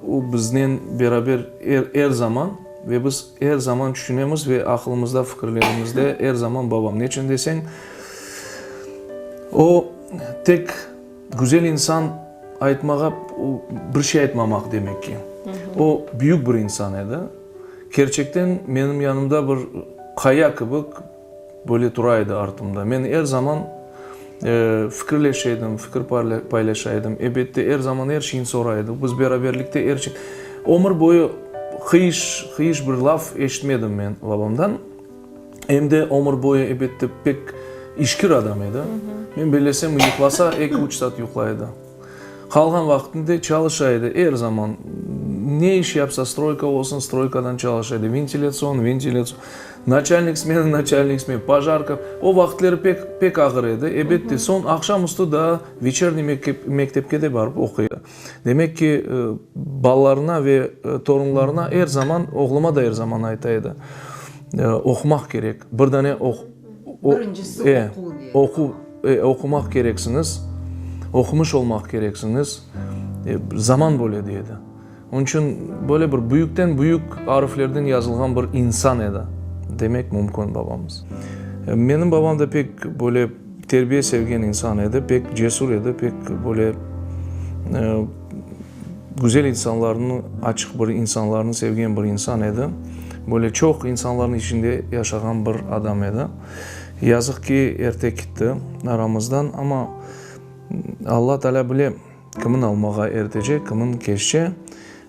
O biznen beraber er, er zaman ve biz er zaman tüşünemiz ve aqılımızda, fikirlerimizde er zaman babam. Neçün deseñ, o tek güzel insan aytmağa, bir şey aytmamaq demek ki. O büyük bir insan edi. Kerçekten menim yanımda bir qaya kibi böyle tura edi artımda. Men er zaman fikirleşe edim, fikir paylaşa edim. Ebette, er zaman er şeyni soray edik. Biz beraberlikte er şey... Ömür boyu qıyış, qıyış bir laf eşitmedim men babamdan. Em de ömür boyu, ebette, pek işkir adam edi. Men bellesem, yuqlasa, eki-üç saat yuqlay edi. Qalğan vaqtında çalışa edi, er zaman. Ne iş yapsa, stroyka olsun, stroykadan çalışa edi, ventilâtsion, ventilâtsion, naçalnik smena, naçalnik smena, pojarka. O vaqıtları pek, pek ağır edi. Ebette, soñ aqşam üstü daa veçerniy mektepke de barıp oquy edi. Demek ki, balalarına ve torunlarına er zaman, oğluma da er zaman ayta edi, oqumaq kerek, bir dane Birincisi oquv dey. Oquv, oqumaq kereksiñiz, oqumış olmaq kereksiñiz, zaman böyle dey edi. Onıñ içün böyle bir büyükten büyük ariflerden yazılğan bir insan edi, demek mümkün babamız. Menim babam da pek böyle terbiye sevgen insan edi, pek cesur edi, pek böyle güzel insanlarnı, açıq bir insanlarnı sevgen bir insan edi. Böyle çoq insanlarnıñ içinde yaşağan bir adam edi. Yazıq ki, erte kitti aramızdan, amma Alla Taalâ bile, kimin almağa ertece, kimin keççe.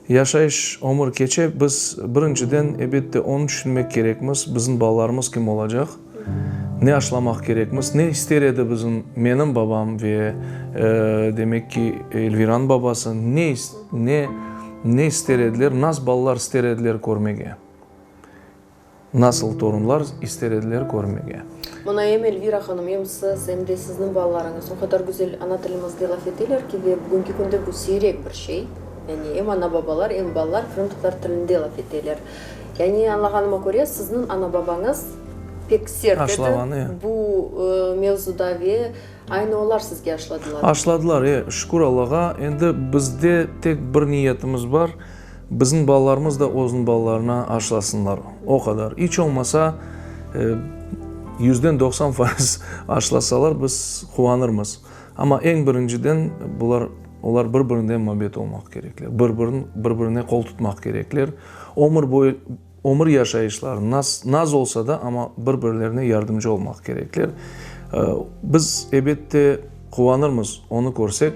Yaşayış, ömür keçe, biz, birinciden, ebette, onı tüşünmek kerekmiz, bizim balalarımız kim olacaq, ne aşlamaq kerekmiz, ne ister edi bizim, menim babam ve, demek ki, Elviranıñ babası, ne, ne, ne ister ediler, nas balalar ister ediler körmege. Nasıl torunlar ister ediler körmege. Mına em Elvira hanım, em siz, em de sizniñ balalarıñız o qadar güzel ana tilimizde laf eteler ki, ve bugünki künde bu siyrek bir şey. Yani em ana-babalar, em balalar qırımtatar tilinde laf eteler. Yani añlağanıma köre, sizniñ ana-babañız pek sert edi Aşlağan, e. bu mevzuda ve aynı olar sizge aşladılar. Aşladılar, e, şükür Allağa. Endi bizde tek bir niyetimiz bar, Bizim balalarımız da özüniñ balalarına aşlasınlar, o qadar. İç olmasa, yüzden 90% aşlasalar, biz quvanırmız. Amma eñ birinciden bular, olar bir-birinden mabet olmaq kerekler, bir-birin, bir-birine qol tutmaq kerekler. Ömür boyu, ömür yaşayışları naz, naz olsa da, amma bir-birlerine yardımcı olmaq kerekler. Biz, ebette, quvanırmız, onı körsek,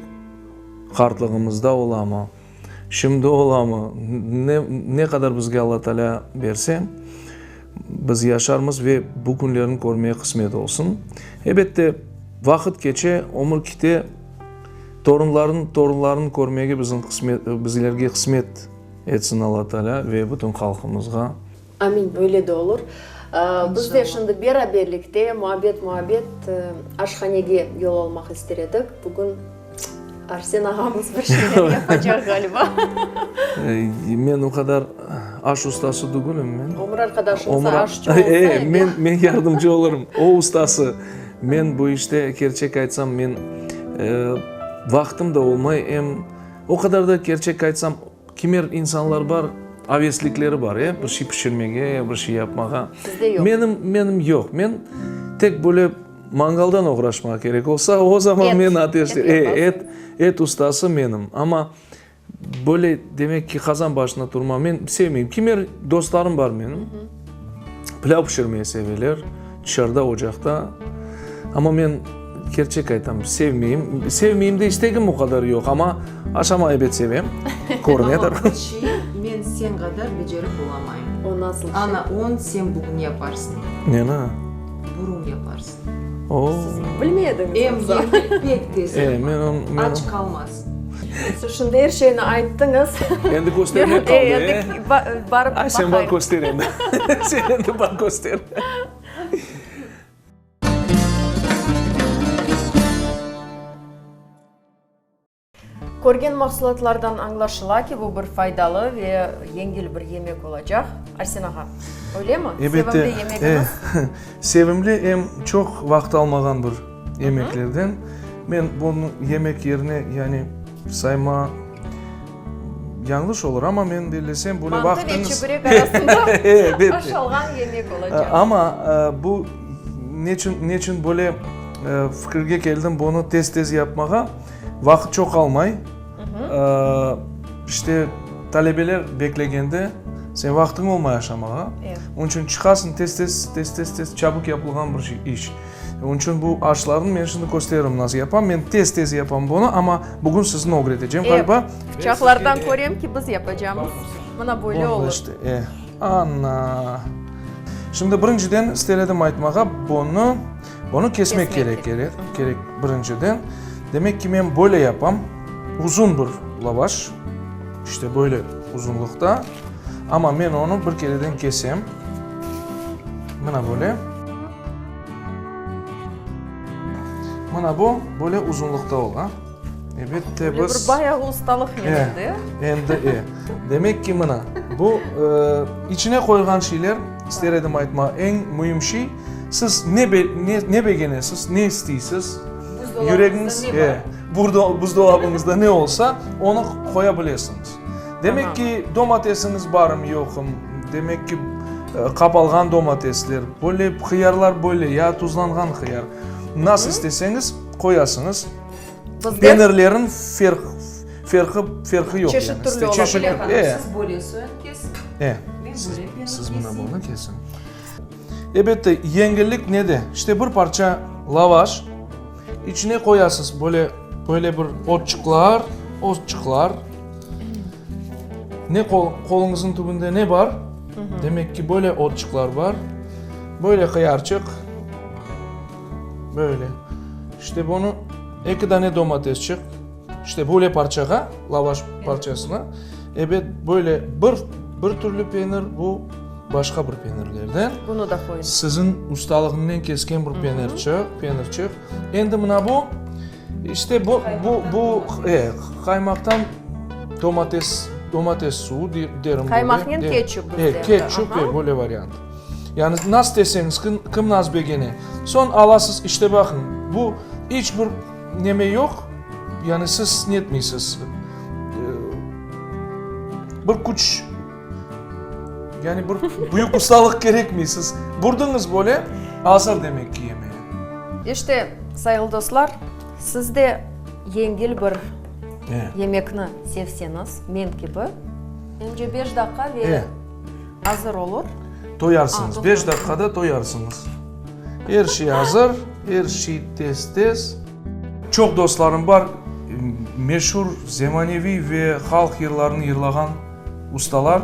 qartlığımızda olamı. Şimdi olamı? Ne, ne qadar bizge Alla Taalâ berse, biz yaşarmız ve bu künlerni körmege qısmet olsun. Ebette, vaqıt keçe, ömür kite, torunların, torunlarını körmege bizim qısmet, bizlerge qısmet etsin Alla Taalâ ve bütün halqımızğa. Amin, öyle de olur. Biz de şimdi beraberlikte muabbet-muabbet aşhanege yol almaq ister edik. Bugün Arsen ağamız bir şeyler yapacaq ğaliba. Men o qadar aş ustası tügülim men. Ömür arqadaşıñız aşçı olsa edi. Men, men yardımcı olurım. O ustası. Men bu işte, kerçek aytsam, men vaqtım da olmay, em o qadar da, kerçek aytsam, Kimer insanlar bar, aveslikleri bar, e, bir şey pişirmege, bir şey yapmağa. Sizde yoq. Menim, menim yoq. Men tek böyle mangaldan oğraşmağa kerek olsa, o zaman Et, men ateşte, et e, yapasıñ. et, et ustası menim. Amma böyle, demek ki, qazan başında turma men sevmeyim. Kimer dostlarım bar menim, pilâv pişirmege seveler, tışarıda, ocaqta. Amma men Kerçek aytam, sevmeyim. Sevmeyim de istegim o qadar yoq, amma aşama ebet sevem, körünedir. Amma bir şeyi men sen qadar becerip olamayım. O nasıl şey? Ana, onı sen bugün yaparsıñ. Neni? Burum yaparsıñ. O. Bilmey ediñiz Em yoqsa? yemek pek tez E, yapar. men on, men Aç qalmaz. Siz şimdi er şeyni ayttıñız. Endi köstermek qaldı, e? Endi barıp Ay, sen bar köster endi. Sen endi bar köster. Körgen mahsulatlardan añlaşıla ki, bu bir faydalı ve yengil bir yemek olacaq. Arsen ağa, öylemi? Ebette, Sevimli yemegiñiz? Sevimli em çoq vaqıt almağan bir yemeklerden. Men bunı yemek yerine, yani, sayma yañlış olur, amma men bellesem, böyle Mantı ve vaqtıñız... çibrek arasında Elbette. aşalğan yemek olacaq. Amma bu neçün, neçün böyle fikirge keldim bunı tez-tez yapmağa, vaqıt çoq almay. İşte, talebeler beklegende, sen vaqtıñ olmay aşamağa. Onıñ içün çıqasıñ tez-tez, tez-tez-tez, çabuk yapılğan bir şey, iş. Onıñ içün bu aşlarnı men şimdi kösteririm nasıl yapam. Men tez-tez yapam bunı, amma bugün sizni ögretecem ğaliba. Pıçaqlardan körem ki, biz yapacamız. Mına böyle olur. İşte, e, ana. Şimdi birinciden ister edim aytmağa, bunı, bunı kesmek kerek, kerek, kerek birinciden. Demek ki, men böyle yapam, uzun bir lavaş, işte böyle uzunlıqta, amma men onı bir kereden kesem, mına böyle. Mına bu böyle uzunlıqta ola. Elbette Böyle biz... bir bayağı ustalıqnen endi. Endi, e. Demek ki, mına, bu içine qoyğan şeyler, ister edim aytma, eñ müim şey, siz ne, ne, ne begenesiz, ne isteysiz, yüregiñiz, e, buzdolabıñızda ne olsa, onı qoya bilesiñiz. Demek ki, domatesiñiz barmı, yoqmı, demek ki, qapalğan domatesler, böyle hıyarlar böyle, ya tuzlanğan hıyar, nasıl isteseñiz, qoyasıñız. Penirlerin ferq, ferqı, ferqı yoq. Çeşit türlü ola Çeşit, bile. e. Siz böyle soyun kesiñ, E. men böyle penir Siz mına keseyim. bunı kesiñ. Elbette, yengillik nede? İşte bir parça lavaş, içine qoyasız böyle, böyle bir otçıqlar, otçıqlar. Ne qol, qoluñıznıñ tübünde ne bar? Demek ki, böyle otçıqlar bar. Böyle hıyarçıq. Böyle. İşte bunı eki dane domatesçik, işte böyle parçağa, lavaş parçasına, ebet, böyle bir, bir türlü penir, bu başqa bir penirlerden. Bunı da qoyun. Siziñ ustalığıñnen kesken bir penirçik, penirçik. Endi mına bu, işte bu, bu, bu, e, qaymaqtan domates, domates suvu derim. Qaymaqnen ketçup bizde. E, ketçup, e, böyle variant. Yani nasıl deseñiz, kim, kim nasıl begene. Soñ alasız, işte baqıñ, bu iç bir neme yoq, yani siz netmeysiz, bir küç, yani bir büyük ustalıq kerekmey, siz burdıñız böyle, azır demek ki yemeğe. İşte, sayğılı dostlar, siz de yengil bir yemekni sevseñiz, men kibi, mence beş daqqa ve Azır olur. Toyarsıñız, beş daqqada toyarsıñız. Er şey azır, er şey tez-tez. Çoq dostlarım bar. Meşur zemaneviy ve halq yırlarını yırlağan ustalar,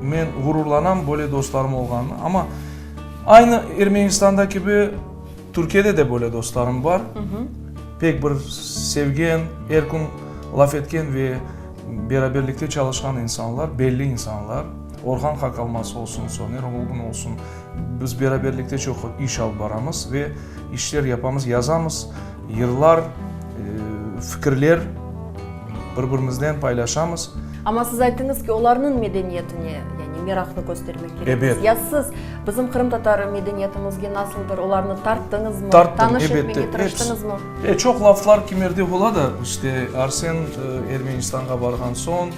men ğururlanam böyle dostlarım olğanına. Amma aynı Ermenistanda kibi Türkiyede de böyle dostlarım bar. Pek bir sevgen, er kün laf etken ve beraberlikte çalışqan insanlar, belli insanlar. Orhan Hakalmaz olsun, Soner Olgun olsun, biz beraberlikte çoq iş alıp baramız ve işler yapamız, yazamız, yırlar, fikirler bir-birimiznen paylaşamız. Amma siz ayttıñız ki, olarnıñ medeniyetine, yani meraqnı köstermek kerekmiz. Ebet. Ya siz bizim qırımtatar medeniyetimizge nasıldır olarnı tarttıñızmı, Tarttım, tanış ebette. etmege tırıştıñızmı? E, çoq laflar kimerde ola da, işte, Arsen Ermenistanğa barğan soñ,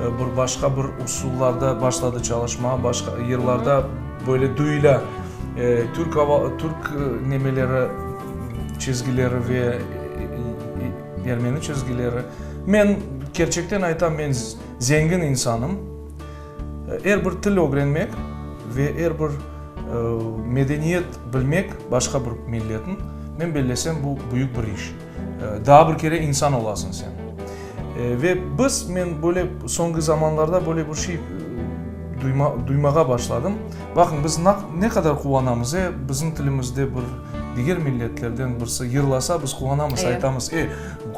bir başqa bir usullarda başladı çalışmağa, başqa yırlarda böyle duyula, türk ava, türk nemeleri, çizgileri ve ermeni çizgileri. Men kerçekten aytam, men zengin insanım. Er bir til ögrenmek ve er bir medeniyet bilmek başqa bir milletniñ, men bellesem, bu büyük bir iş. Daa bir kere insan olasıñ sen. Ve biz, men böyle soñki zamanlarda böyle bir şey duyma, duymağa başladım. Baqıñ, biz ne qadar quvanamız, e, bizim tilimizde bir diger milletlerden birisi yırlasa, biz quvanamız, aytamız, e,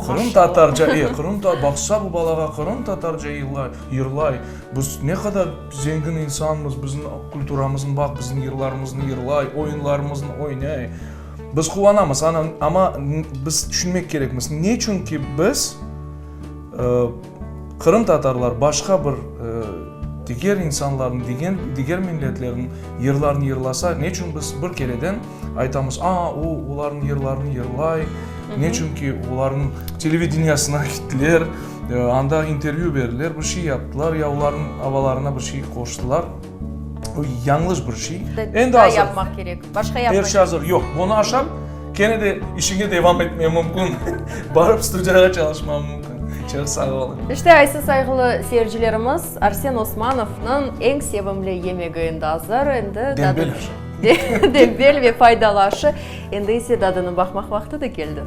qırımtatarca, e, qırımta, baqsa bu balağa qırımtatarca yırlay, yırlay. Biz ne qadar zengin insanmız, bizim kulturamıznı baq, bizim yırlarımıznı yırlay, oyunlarımıznı oynay. Biz quvanamız, ana, amma biz tüşünmek kerekmiz, neçün ki biz, qırımtatarlar, başqa bir diger insanlarnıñ, digen, diger milletlerniñ yırlarını yırlasa, neçün biz bir kereden aytamız, a, o, olarnıñ yırlarını yırlay, neçün ki olarnıñ televideniyasına gittiler, anda intervyü berdiler, bir şey yaptılar, ya olarnıñ avalarına bir şey qoştılar. O yañlış bir şey. Endi azır. yapmaq kerek. Başqa yapmaq. Er şey azır. Yoq, bunı aşap, kene de işiñe devam etmeye mümkün. Barıp studiyağa çalışmañ mümkün. Çoq sağ oluñ. İşte, aysı sayğılı seyircilerimiz, Arsen Osmanovnıñ eñ sevimli yemegi endi azır. Endi Dembel aşı. Dembel ve faydalı aşı. Endi ise dadını baqmaq vaqtı da keldi.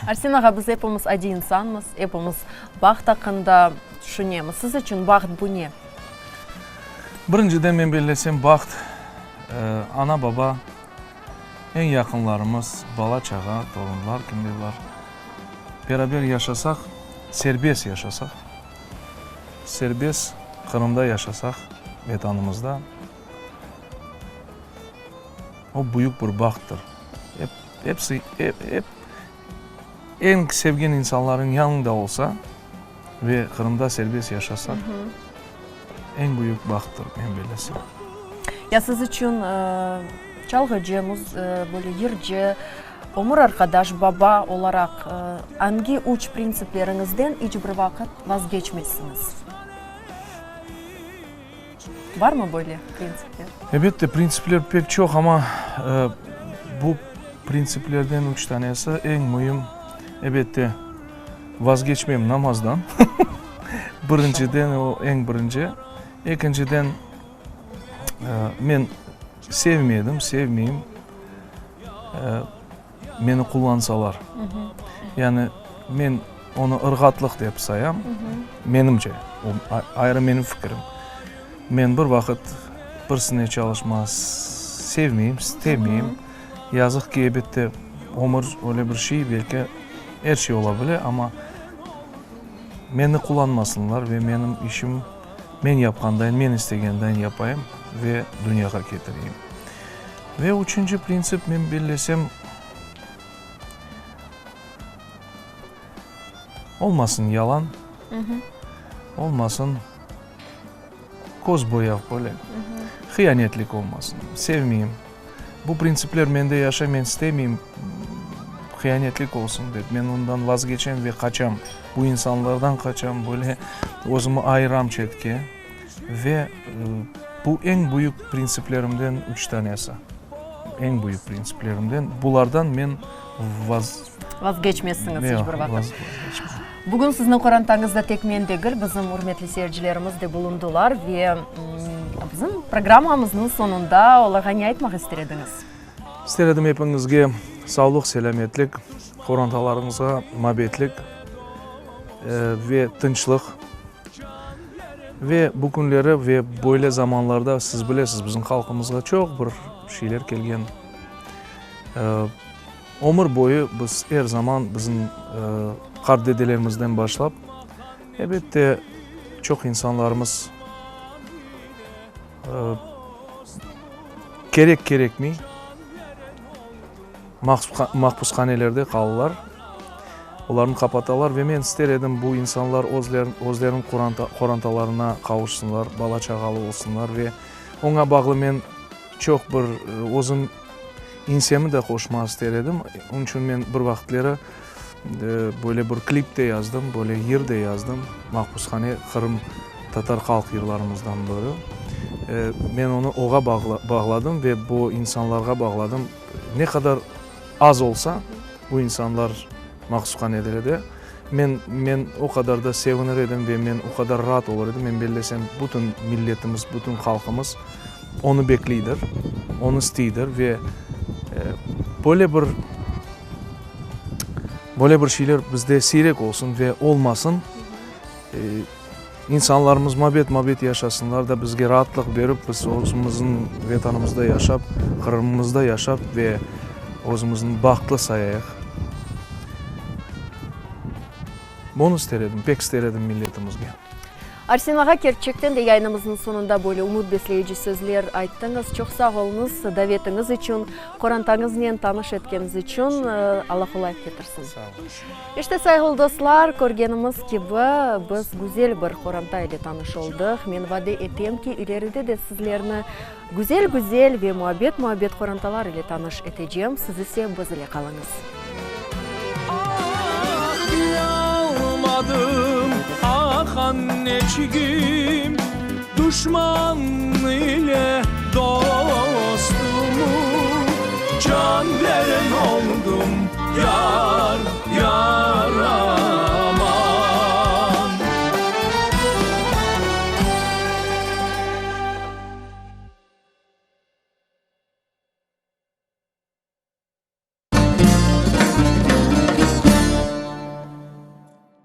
Arsen ağa, biz epimiz adiy insanmız, epimiz baht aqqında tüşünemiz. Siz içün baht bu ne? Birinciden, men bellesem, baht, ana-baba, eñ yaqınlarımız, bala-çağa, torunlar, kimde bar, beraber yaşasaq, serbest yaşasaq, serbest Qırımda yaşasaq, Vetanımızda, O büyük bir bahttır. Ep, episi, ep, ep, eñ sevgen insanlarıñ yanıñda olsa ve Qırımda serbest yaşasaq, eñ büyük bahttır, men bellesem. Ya siz içün çalğıcı, muz, böyle yırcı, ömür arqadaş, baba olaraq angi üç printsipleriñizden iç bir vaqıt vazgeçmezsiñiz? Barmı böyle printsipler? Elbette, printsipler pek çoq, amma bu printsiplerden üç tanesi eñ müim, elbette, vazgeçmem namazdan, birinciden, o eñ birinci. Ekinciden, men sevmedim, sevmeyim, meni qullansalar. Yani men onı ırğatlıq dep sayam, menimce, o ayrı menim fikirim. Men bir vaqıt birisine çalışmağa sevmeyim, istemeyim. Yazıq ki, elbette, ömür öyle bir şey, belki er şey ola bile, amma meni qullanmasınlar ve menim işim men yapqandayın, men istegendayın yapayım ve dünyağa ketireyim. Ve üçünci printsip, men bellesem, olmasın yalan, olmasın köz boyav böyle, hıyanetlik olmasın, sevmeyim. Bu printsipler mende yaşay, men istemeyim. Hıyanetlik olsun dep, men ondan vazgeçem ve qaçam, bu insanlardan qaçam, böyle özümi ayıram çetke. Ve bu eñ büyük printsiplerimden üç tanesi. Eñ büyük printsiplerimden. Bulardan men vaz. Vazgeçmezsiñiz iç bir vaqıt. Bugün sizniñ qorantañızda tek men degil, bizim ürmetli seyircilerimiz de bulundılar ve bizim programmamıznıñ soñunda olarğa ne aytmaq ister ediñiz? İster edim epiñizge sağlıq, selâmetlik, qorantalarıñızğa mabetlik ve tınçlıq. Ve bu künleri ve böyle zamanlarda, siz bilesiz, bizim halqımızğa çoq bir şeyler kelgen. Ömür boyu biz er zaman bizim qart dedelerimizden başlap, elbette, çoq insanlarımız kerek-kerekmey mahpushanelerde qalalar, olarnı qapatalar ve men ister edim, bu insanlar özleriniñ qorantalarına qavuşsınlar, bala-çağalı olsunlar ve oña bağlı men çoq bir özüm insemi de qoşmağa ister edim. Onıñ içün men bir vaqıtleri böyle bir klip de yazdım, böyle yır de yazdım, Mahpushane, Qırım tatar halq yırlarımızdan biri. Men onı oğa bağladım ve bu insanlarğa bağladım. Ne qadar az olsa bu insanlar mahsushanelerede, men men o qadar da sevinir edim ve men o qadar raat olur edim. Men bellesem, bütün milletimiz, bütün halqımız onı bekleydir, onı isteydir ve böyle bir böyle bir şeyler bizde siyrek olsun ve olmasın. İnsanlarımız mabet-mabet yaşasınlar da, bizge raatlıq berip, biz özümizniñ Vetanımızda yaşap, Qırımımızda yaşap ve özümizni bahtlı sayayıq. Bunı ister edim, pek ister edim milletimizge. Arsen ağa, kerçekten de yayınımıznıñ soñunda böyle ümüt besleyici sözler ayttıñız. Çoq sağ oluñız davetiñiz içün, qorantañıznen tanış etkeniñiz içün. Alla qolayıq ketirsin. Sağ oluñız. İşte, sayğılı dostlar, körgenimiz kibi, biz güzel bir qoranta ile tanış oldıq. Men vade etem ki, ileride de sizlerni güzel-güzel ve muabbet-muabbet qorantalar ile tanış etecem. Siz ise biz ile qalıñız. Ah, diyalmadım, ah, anneçigim, Duşman ile dostumu can veren oldum, yar, yaram.